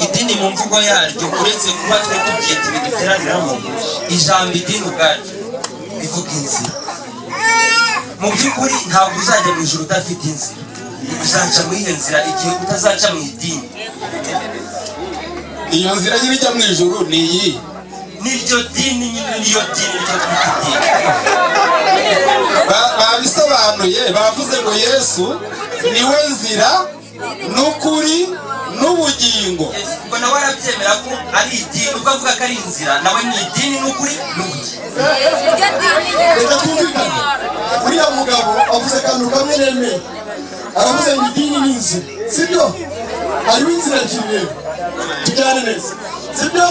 Idini mu mvugo yaryo, uretse kuba twe tubyita ibiduteraniramo, ijambo idini ubwaryo rivuga inzira. Mu by'ukuri ntabwo uzajya mu ijuru udafite inzira. Uzaca muri iyo nzira igihe utazaca mu idini. Iyo nzira y'ibijya mu ijuru ni iyi. Niryo dini nyine, niyo dini ryo twita idini. Babisobanuye bavuze ngo Yesu niwe nzira n'ukuri n'ubugingo. Ubwo nawe arabyemera ko ari idini, ubwo avuga ko ari inzira, nawe ni idini n'ukuri n'ubugingo. Reka twumvikane, uriya mugabo avuze akantu kamwe nemeye, aravuze ngo idini ni inzira, sibyo? Hariho inzira ebyiri rero, tujyane neza, sibyo?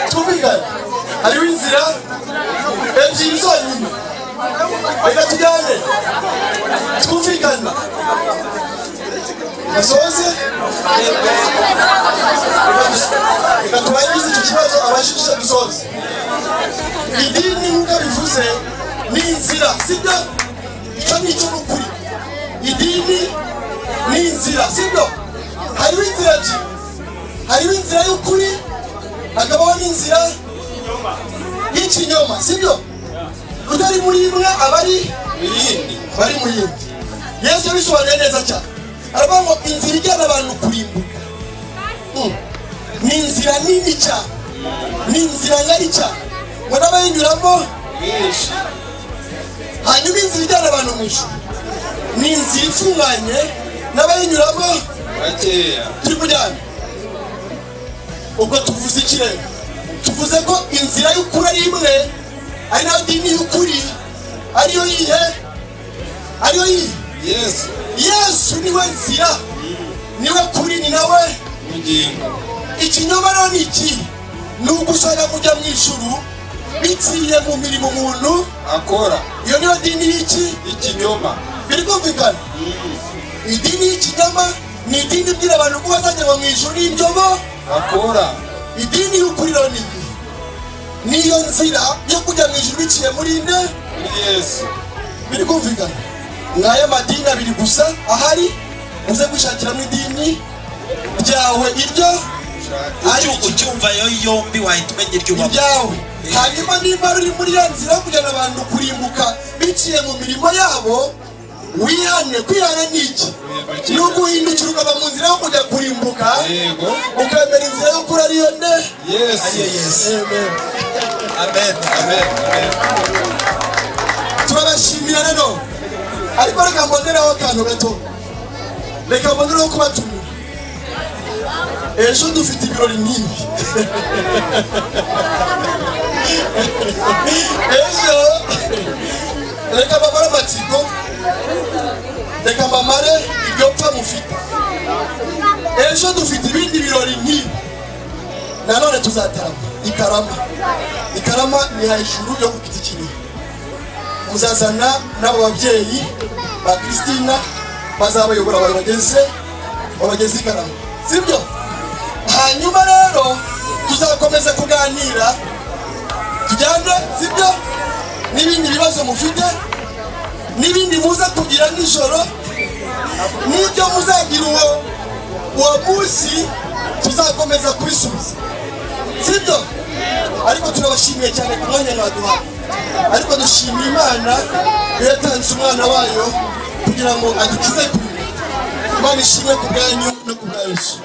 Twumvikane, hariho inzira ebyiri zonyine, reka tujyane, twumvikane. Gasoze reka turangize icyo kibazo abashije dusoze. Idini nk'uko bivuze ni inzira, sibyo? Icyo ni cyo n'ukuri. Idini ni inzira, sibyo? Hariho inzira ebyiri, hariho inzira y'ukuri, hakabaho n'inzira y'ikinyoma, sibyo? Utari muri imwe aba ari mu yindi. Yesu yabisobanuye neza cyane, aravuga ngo inzira ijyana abantu kurimbuka ni inzira nini cyane, ni inzira ngari cyane, ngo n'abayinyuramo benshi. Hanyuma inzira ijyana abantu mu ijuru ni inzira ifunganye n'abayinyuramo bakeya. Turi kujyana. Ubwo tuvuze iki rero? Tuvuze ko inzira y'ukuri ari imwe, ari nayo dini y'ukuri, ariyo yihe? Ariyo yihe? Yesu. Yesu niwe nzira, niwe kuri, ni nawe ubugingo. Ikinyoma rero ni iki? Ni ugushaka kujya mu ijuru biciye mu mirimo umuntu akora. Iyo niyo dini y'iki? Ikinyoma. Biri kumvikana? Idini y'ikinyoma ni idini ibwira abantu ko bazagera mu ijuru n'ibyo bo akora. Idini y'ukuri rero ni iyi, niyo nzira yo kujya mu ijuru biciye muri nde? Muri Yesu. Biri kumvikana? Ngaya madini abiri gusa ahari, uze gushakiramo idini ryawe iryo ucyumva yo yombi wahita umenya iryo ubamo ibyawe. Hanyuma niba ruri muri ya nzira yo kujyana abantu kurimbuka biciye mu mirimo yabo, wihane. Kwihana ni iki? Ni uguhindukira ukava mu nzira yo kujya kurimbuka, ukemera inzira yo kuri ariyo nde? Yesu. Amen. Amen. Amen. Turabashimira rero, ariko reka mboneraho akantu gato, reka mboneraho kubatumira. Ejo dufite ibirori nk'ibi. Ejo reka mbamare amatsiko, reka mbamare ibyo pfa mufite. Ejo dufite ibindi birori nk'ibi, nanone tuzatarama ikarama. Ikarama ni hejuru yo ku giti kinini. Muzazana n'abo babyeyi ba Christina, bazabayobora babageze ikarama, sibyo? Hanyuma rero tuzakomeza kuganira, tujyane, sibyo? N'ibindi bibazo mufite, n'ibindi muza kugira nijoro, n'ibyo muzagira uwo munsi, tuzakomeza kubisubiza, sibyo? Ariko turabashimiye cyane ku mwanya mwaduhaye. Ariko dushimira Imana yatanze umwana wayo kugira ngo adukize kure. Imana ishimwe ku bwanyu no ku bwa Yesu.